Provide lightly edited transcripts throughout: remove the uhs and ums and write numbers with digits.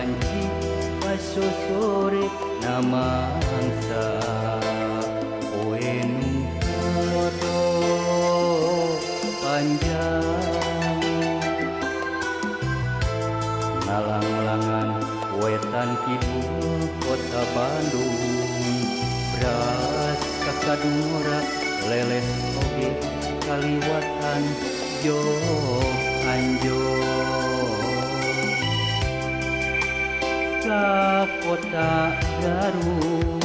Kapanci pasosore namangsa poe nu halodo panjang ngalanglangan wetan kidul kota Bandung beras ka Kadungora leles oge kaliwatan jog anjog ka kota Garut.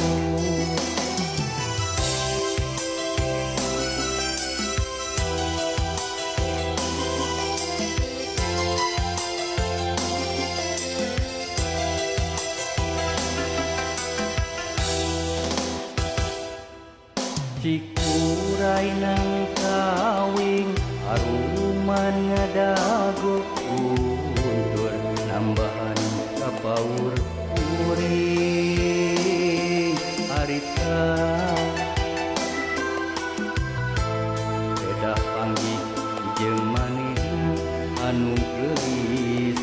Cikuray nang kawing aruman ngadago guntur nambahan kapaur kuring harita pedah panggih jeung manehna anu geulis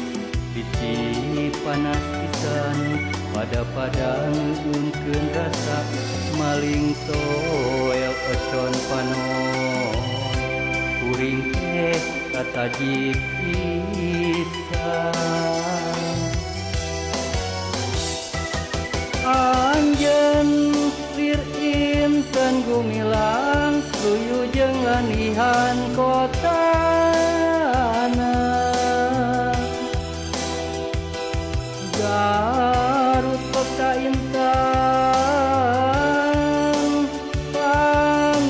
bisi panas pisan pada-pada ngeukeun rasa maling toel econ panon kuring teh katajib pisan. Anjeun lir inten gumilang luyu jeung lanihan kotana Garut kota intan pangirutan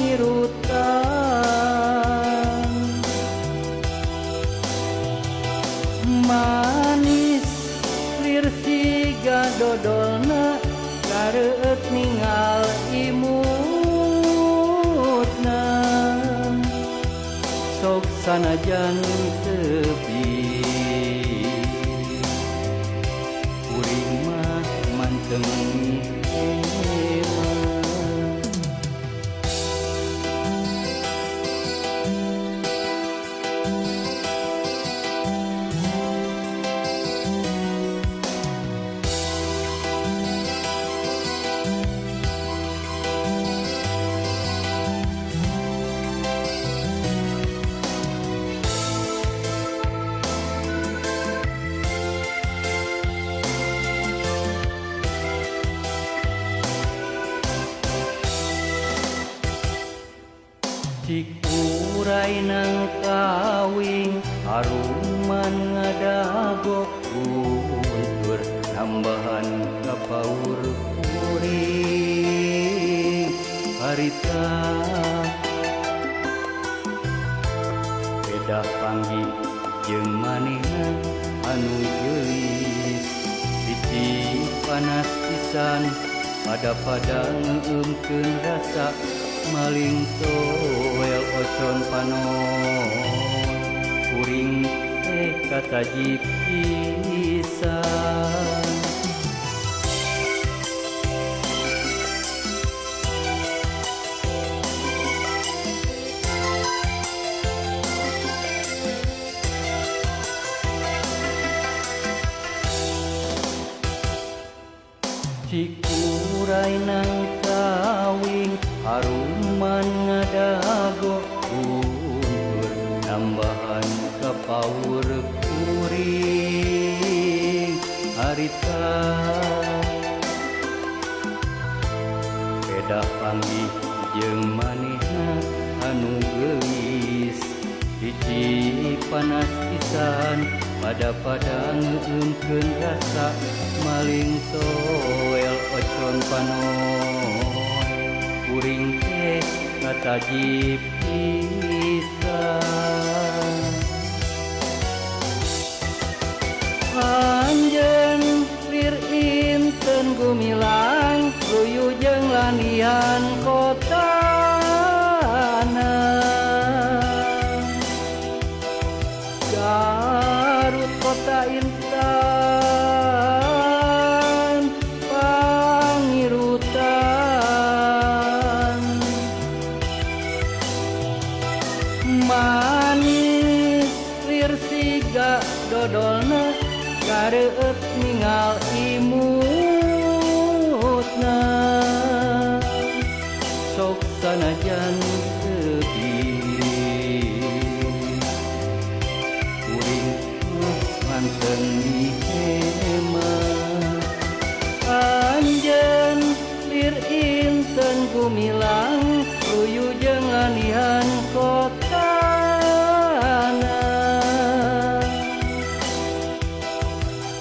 manis lir siga dodolna kareueut ningal imutna sok sanajan tepi kuring mah manteng emang. Cikuray nang kawing aruman ngadago guntur nambahan kapaur kuring harita pedah panggih jeung manehna anu geulis bisi panas pisan pada-pada ngeukeun rasa maling toel ocon panon kuring teh katajib pisan. Cikuray nang kawing aruman ngadago guntur nambahan kapaur kuring harita pedah panggih jeung manehna anu geulis hiji panas pisan pada-pada ngeukeun rasa maling toel ocon panon kuring teh katajib pisan. Anjeun lir inten gumilang luyu jeung lanihan kotana Garut kota intan pangirutan manis lir siga dodolna kareueut ningal ningal imutna sok sanajan teuing kuring mah manteng dihema. Anjeun lir inten gumilang luyu jeung landihan kotana.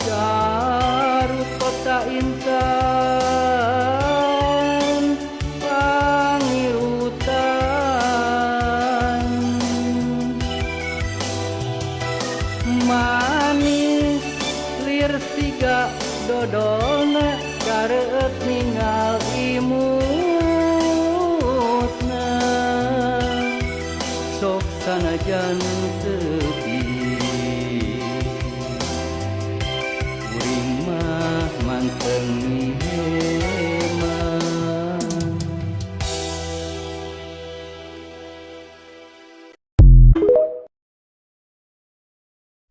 Garut kota intan pangirutan manis lir siga dodona kareueut ningal imutna sok sanajan